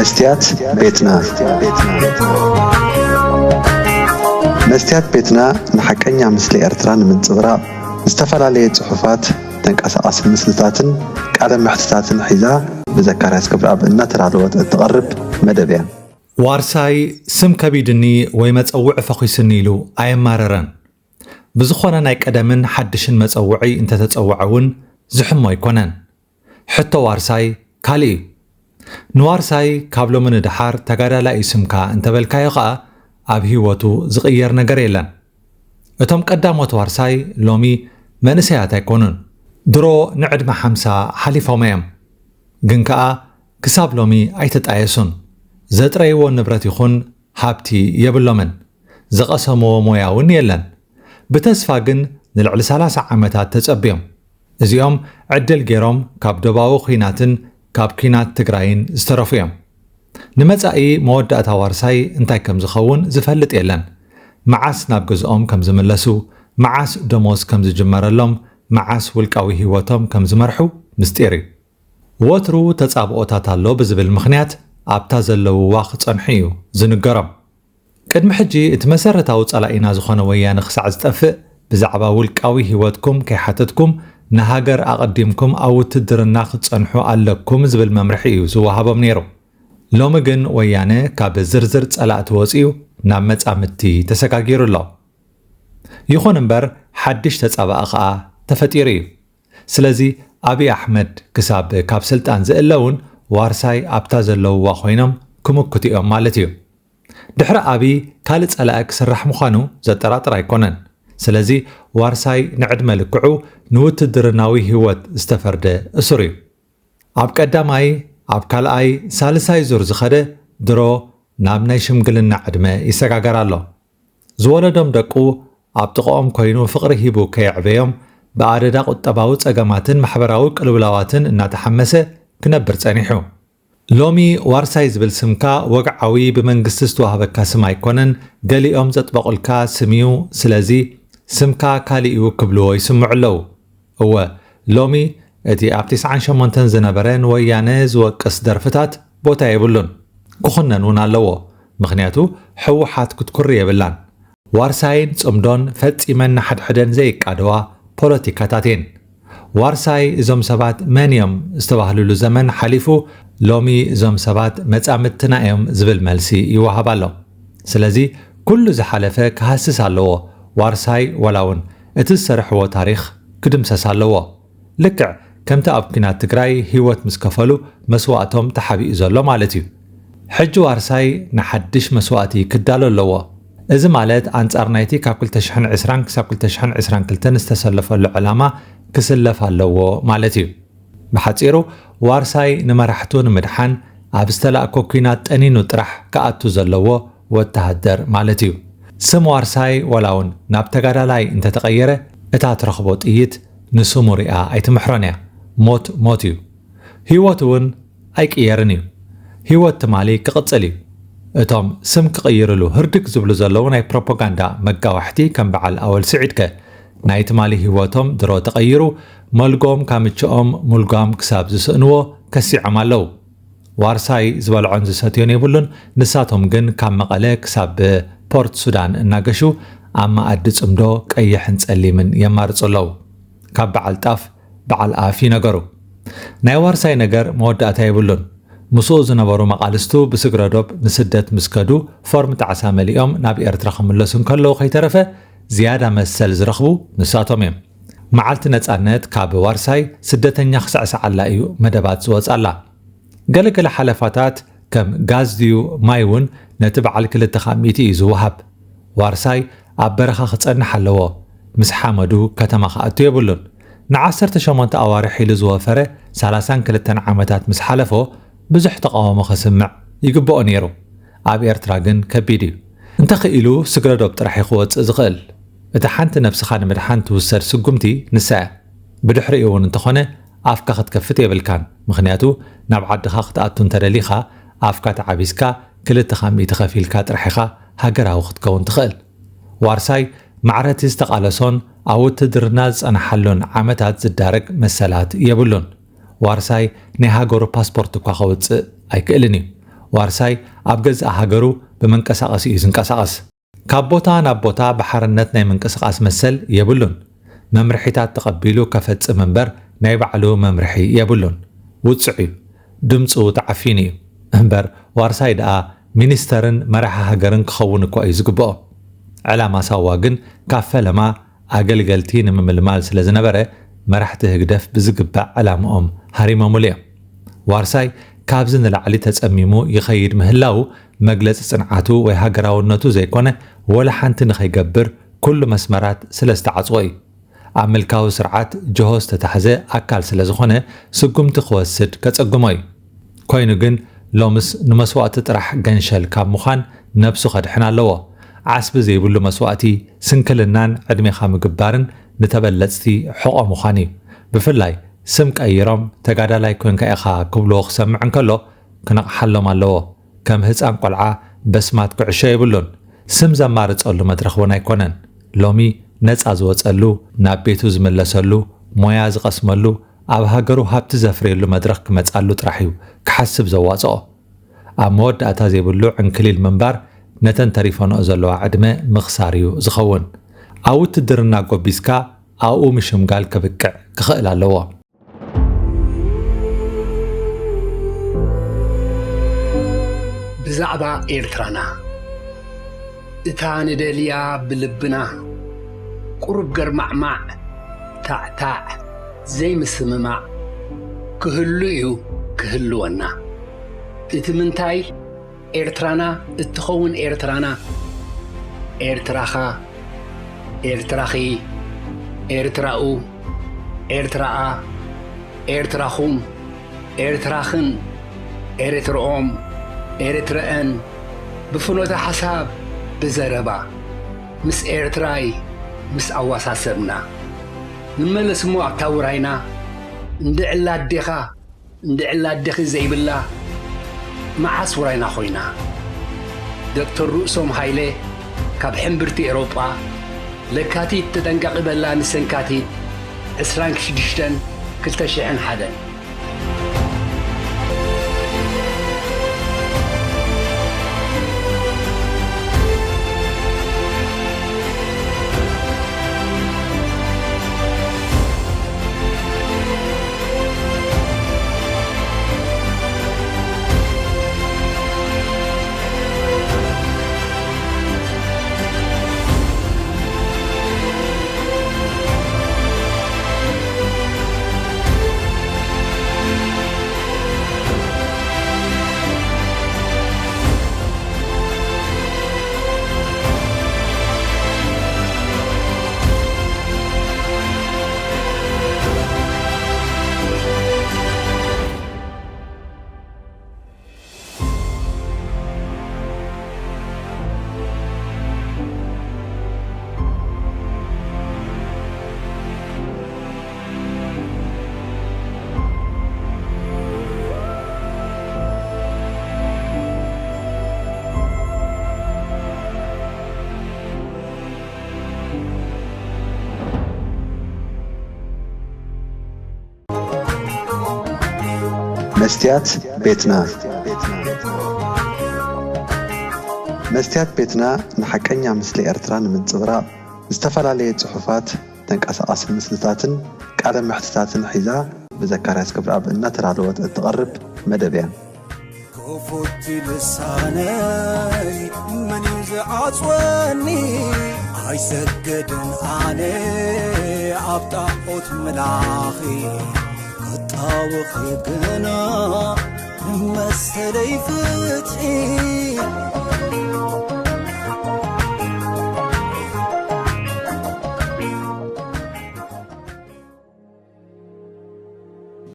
መስትያት ቤትና። መስትያት ቤትና ንሓቀኛ ምስሊ ኤርትራ ንምንጽብራቕ ዝተፈላለየ ጽሑፋት፣ ተንቀሳቓሲ ምስልታትን ቃለ መሕትታትን ሒዛ ብዘካርያስ ክብረኣብ እናተዳለወት እትቐርብ መደብ እያ። ዋርሳይ ስም ከቢድኒ ወይ መጸውዒ ፈኺስኒ ኢሉ ኣየማረረን። ብዝኾነ ናይ ቀደምን ሓድሽን መጸውዒ እንተተጸውዐ እውን ዝሕሞ ኣይኮነን። ሕቶ ዋርሳይ ካልእ እዩ። ንዋርሳይ ካብ ሎሚ ንደሓር ተጋዳላይ እዩ ስምካ እንተበልካዮ ኸኣ ኣብ ህይወቱ ዝቕየር ነገር የለን። እቶም ቀዳሞት ዋርሳይ ሎሚ መንእሰያት ኣይኮኑን። ድሮ ንዕድመ ሓምሳ ሓሊፎም እዮም። ግን ከኣ ክሳብ ሎሚ ኣይተጣየሱን። ዘጥረይዎ ንብረት ይኹን ሃብቲ የብሎምን። ዝቐሰምዎ ሞያ እውን የለን። ብተስፋ ግን ንልዕሊ ሰላሳ ዓመታት ተጸብዮም። እዚኦም ዕድል ገይሮም ካብ ዶባዊ ኲናትን ካብ ኲናት ትግራይን ዝተረፉ እዮም። ንመጻኢ መወዳእታ ዋርሳይ እንታይ ከም ዝኸውን ዝፈልጥ የለን። መዓስ ናብ ገዝኦም ከም ዝምለሱ፣ መዓስ ደሞዝ ከም ዝጅመረሎም፣ መዓስ ውልቃዊ ህይወቶም ከም ዝመርሑ ምስጢር እዩ። ወትሩ ተጻብኦታት ኣሎ ብዝብል ምኽንያት ኣብታ ዘለውዋ ክጸንሑ እዩ ዝንገሮም። ቅድሚ ሕጂ እቲ መሰረታዊ ጸላኢና ዝኾነ ወያነ ክሳዕ ዝጠፍእ ብዛዕባ ውልቃዊ ህይወትኩም ከይሓተትኩም ንሃገር ኣቐዲምኩም ኣብ ውትድርና ክትጸንሑ ኣለኩም ዝብል መምርሒ እዩ ዝወሃቦም ነይሩ። ሎሚ ግን ወያነ ካብ ዝርዝር ጸላእቲ ወጺኡ ናብ መጻምድቲ ተሰጋጊሩ ኣሎ። ይኹን እምበር ሓድሽ ተጻባኢ ኸኣ ተፈጢሩ እዩ። ስለዚ ኣብይ ኣሕመድ ክሳብ ካብ ስልጣን ዝእለ እውን ዋርሳይ ኣብታ ዘለውዋ ኮይኖም ክምክቱ እዮም ማለት እዩ። ድሕሪ ኣብይ ካልእ ጸላኢ ክስራሕ ምዃኑ ዘጠራጥር ኣይኮነን። ስለዚ ዋርሳይ ንዕድመ ልክዑ ንውትድርናዊ ህይወት ዝተፈርደ እሱር እዩ። ኣብ ቀዳማይ፣ ኣብ ካልኣይ፣ ሳልሳይ ዙር ዝኸደ ድሮ ናብ ናይ ሽምግልና ዕድመ ይሰጋገር ኣሎ። ዝወለዶም ደቁ ኣብ ጥቕኦም ኮይኑ ፍቕሪ ሂቡ ከየዕበዮም ብኣደዳ ቁጠባዊ ጸገማትን ማሕበራዊ ቅልውላዋትን እናተሓመሰ ክነብር ጸኒሑ። ሎሚ ዋርሳይ ዝብል ስምካ ወግዓዊ ብመንግስቲ ዝተዋህበካ ስም ኣይኮነን፣ ገሊኦም ዘጥበቑልካ ስም እዩ። ስለዚ ስምካ ካልእ እዩ ክብልዎ ይስምዑ ኣለዉ። እወ፣ ሎሚ እቲ ኣብ ትስዓን ሸሞንተን ዝነበረ ንወያነ ዝወቅስ ደርፍታት ቦታ የብሉን። ክኹነን እውን ኣለዎ። ምኽንያቱ ህወሓት ክትኩሪ የብላን። ዋርሳይን ጽምዶን ፈጺመን ንሓድሕደን ዘይቃደዋ ፖለቲካታት እየን። ዋርሳይ እዞም ሰባት መን እዮም ዝተባህልሉ ዘመን ሓሊፉ፣ ሎሚ እዞም ሰባት መጻምድትና እዮም ዝብል መልሲ ይወሃብ ኣሎ። ስለዚ ኩሉ ዝሓለፈ ክሃስስ ኣለዎ። ዋርሳይ ዋላ እውን እቲ ዝሰርሕዎ ታሪኽ ክድምሰስ ኣለዎ። ልክዕ ከምቲ ኣብ ኲናት ትግራይ ህይወት ምስ ከፈሉ መስዋእቶም ተሓቢኡ ዘሎ ማለት እዩ። ሕጂ ዋርሳይ ንሓድሽ መስዋእቲ ክዳሎ ኣለዎ። እዚ ማለት ኣንጻር ናይቲ ካብ ክልተ ሽሕን ዕስራን ክሳብ ክልተ ሽሕን ዕስራን ክልተን ዝተሰለፈሉ ዕላማ ክስለፍ ኣለዎ ማለት እዩ። ብሓጺሩ ዋርሳይ ንመራሕቱ ንምድሓን ኣብ ዝተላእኮ ኲናት ጠኒኑ ጥራሕ ክኣቱ ዘለዎ ወተሃደር ማለት እዩ። ስም ዋርሳይ ዋላ እውን ናብ ተጋዳላይ እንተተቐየረ እታ ትረኽቦ ጥይት ንስሙ ሪኣ ኣይትምሕሮን እያ። ሞት ሞት እዩ። ህይወት እውን ኣይቅየርን እዩ። ህይወት ትማሊ ክቕጽል እዩ። እቶም ስም ክቕይርሉ ህርድግ ዝብሉ ዘለዉ ናይ ፕሮፓጋንዳ መጋዋሕቲ ከም በዓል ኣወል ስዒድከ ናይ ትማሊ ህይወቶም ድሮ ተቐይሩ መልጎም ካምችኦም ሙልጓም ክሳብ ዝስእንዎ ከሲዖም ኣለዉ። ዋርሳይ ዝበልዖን ዝሰትዮን የብሉን። ንሳቶም ግን ካብ መቐለ ክሳብ ፖርት ሱዳን እናገሹ ኣብ መኣዲ ጽምዶ ቀይሕን ጸሊምን የማርጹ ኣለዉ። ካብ በዓል ጣፍ በዓል ኣፍ ይነገሩ። ናይ ዋርሳይ ነገር መወዳእታ የብሉን። ምስኡ ዝነበሩ መቓልስቱ ብስግረዶብ ንስደት ምስ ከዱ ፎርም ጣዕሳ መሊኦም ናብ ኤርትራ ክምለሱ እንከለዉ ከይተረፈ ዝያዳ መሰል ዝረኽቡ ንሳቶም እዮም። መዓልቲ ነጻነት ካብ ዋርሳይ ስደተኛ ክስዕስዓላ እዩ መደባት ዝወጻላ። ገለገለ ሓለፋታት ከም ጋዝ ድዩ ማይ እውን ነቲ በዓል ክልተ ካብ ሚእቲ እዩ ዝወሃብ። ዋርሳይ ኣብ በረኻ ክጸንሕ ኣለዎ። ምስ ሓመዱ ከተማ ክኣቱ የብሉን። ንዓሰርተ ሸሞንተ ኣዋርሕ ኢሉ ዝወፈረ ሰላሳን ክልተን ዓመታት ምስ ሓለፎ ብዙሕ ተቓውሞ ከስምዕ ይግብኦ ነይሩ። ኣብ ኤርትራ ግን ከቢድ እዩ። እንተኽኢሉ ስግረዶብ ጥራሕ እዩ ክወጽእ ዝኽእል። እታ ሓንቲ ነብስኻ ንምድሓን ትውሰድ ስጉምቲ ንሳ እያ። ብድሕሪኡ እውን እንተኾነ ኣፍካ ክትከፍት የብልካን። ምኽንያቱ ናብ ዓድኻ ክትኣቱ እንተደሊኻ ኣፍካ ተዓቢስካ ክልተ ካብ ሚእቲ ከፊልካ ጥራሕ ኢኻ ሃገራዊ ክትከውን ትኽእል። ዋርሳይ ማዕረቲ ዝተቓለሶን ኣብ ውትድርና ዝጸንሓሉን ዓመታት ዝዳረግ መሰላት የብሉን። ዋርሳይ ናይ ሃገሩ ፓስፖርት እኳ ከውጽእ ኣይክእልን እዩ። ዋርሳይ ኣብ ገዛእ ሃገሩ ብመንቀሳቐሲ እዩ ዝንቀሳቐስ። ካብ ቦታ ናብ ቦታ ብሓርነት ናይ ምንቅስቓስ መሰል የብሉን። መምርሒታት ተቐቢሉ ከፈጽም እምበር ናይ ባዕሉ መምርሒ የብሉን። ውጹዕ እዩ። ድምጹ ተዓፊኑ እዩ። እምበር ዋርሳይ ደኣ ሚኒስተርን መራሒ ሃገርን ክኸውን እኳ እዩ ዝግብኦ። ዕላማ ሳዋ ግን ካብ ፈለማ ኣገልገልቲ ንምምልማል ስለ ዝነበረ፣ መራሕቲ ህግደፍ ብዝግባእ ዕላምኦም ሃሪሞምሉ እዮም። ዋርሳይ ካብዚ ንላዕሊ ተጸሚሙ ይኸይድ ምህላዉ መግለጺ ጽንዓቱ ወይ ሃገራውነቱ ዘይኮነ፣ ወላ ሓንቲ ንኸይገብር ኩሉ መስመራት ስለ ዝተዓጽዎ እዩ። ኣብ ምልካዊ ስርዓት ጅሆ ዝተታሕዘ ኣካል ስለ ዝኾነ፣ ስጉምቲ ክወስድ ከጸግሞ እዩ። ኮይኑ ግን፣ ሎምስ ንመስዋእቲ ጥራሕ ገንሸል ካብ ምዃን ነብሱ ከድሕን ኣለዎ። ዓስቢ ዘይብሉ መስዋእቲ፣ ስንክልናን ዕድሜኻ ምግባርን ንተበለጽቲ ሕቖ ምዃን እዩ። ብፍላይ ስም ቀይሮም ተጋዳላይ ኮንካ ኢኻ ክብልዎ ክሰምዕ እንከሎ ክነቕሓሎም ኣለዎ። ከም ህጻን ቆልዓ በስማት ኩዕሾ የብሉን። ስም ዘማርጸሉ መድረኽ እውን ኣይኮነን። ሎሚ ነጻ ዝወጸሉ፣ ናብ ቤቱ ዝምለሰሉ፣ ሞያ ዝቐስመሉ፣ ኣብ ሃገሩ ሃብቲ ዘፍርየሉ መድረኽ ክመጻሉ ጥራሕ እዩ ክሓስብ ዘዋጽኦ። ኣብ መወዳእታ ዘይብሉ ዕንክሊል ምንባር ነተን ተሪፈንኦ ዘለዋ ዕድመ ምኽሳር እዩ ዝኸውን። ኣብ ውትድርና ጎቢዝካ ኣብኡ ምሽምጋል ክብቅዕ ክኽእል ኣለዎ። ብዛዕባ ኤርትራና፣ እታ ንደልያ ብልብና፣ ቁሩብ ገርማዕማዕ፣ ታዕታዕ፣ ዘይምስምማዕ ክህሉ እዩ ክህልወና። እቲ ምንታይ፣ ኤርትራና እትኸውን ኤርትራና፣ ኤርትራኻ፣ ኤርትራኺ፣ ኤርትራኡ፣ ኤርትራኣ፣ ኤርትራኹም፣ ኤርትራኽን፣ ኤርትርኦም፣ ኤርትረአን፣ ብፍኖተ ሓሳብ፣ ብዘረባ፣ ምስ ኤርትራይ ምስ ኣዋሳሰብና፣ ንመለስ እሞ ኣብታ ውራይና፣ እንድዕላ ኣዴኻ፣ እንድዕላ ኣዴኺ ዘይብላ መዓስ ውራይና ኮይና? ዶክተር ርእሶም ሃይለ ካብ ሕምብርቲ ኤውሮጳ፣ ለካቲት ተጠንቀቒ በላ ንሰንካቲት ዕስራን ሽዱሽተን ክልተ ሽሕን ሓደን። መስትያት ቤትና። መስትያት ቤትና ንሓቀኛ ምስሊ ኤርትራ ንምንጽብራቕ ዝተፈላለየ ጽሑፋት፣ ተንቀሳቓሲ ምስልታትን ቃለ መሕትታትን ሒዛ ብዘካርያስ ክብረኣብ እናተዳለወት እትቐርብ መደብ እያ። ክፉት ልሳነይ መን እዩ ዝዓጽወኒ? ኣይሰግድን ኣነ ኣብ ጣዖት ምላኺ፣ ክጣወኺ ግና ንመሰለይ ፍትሒ።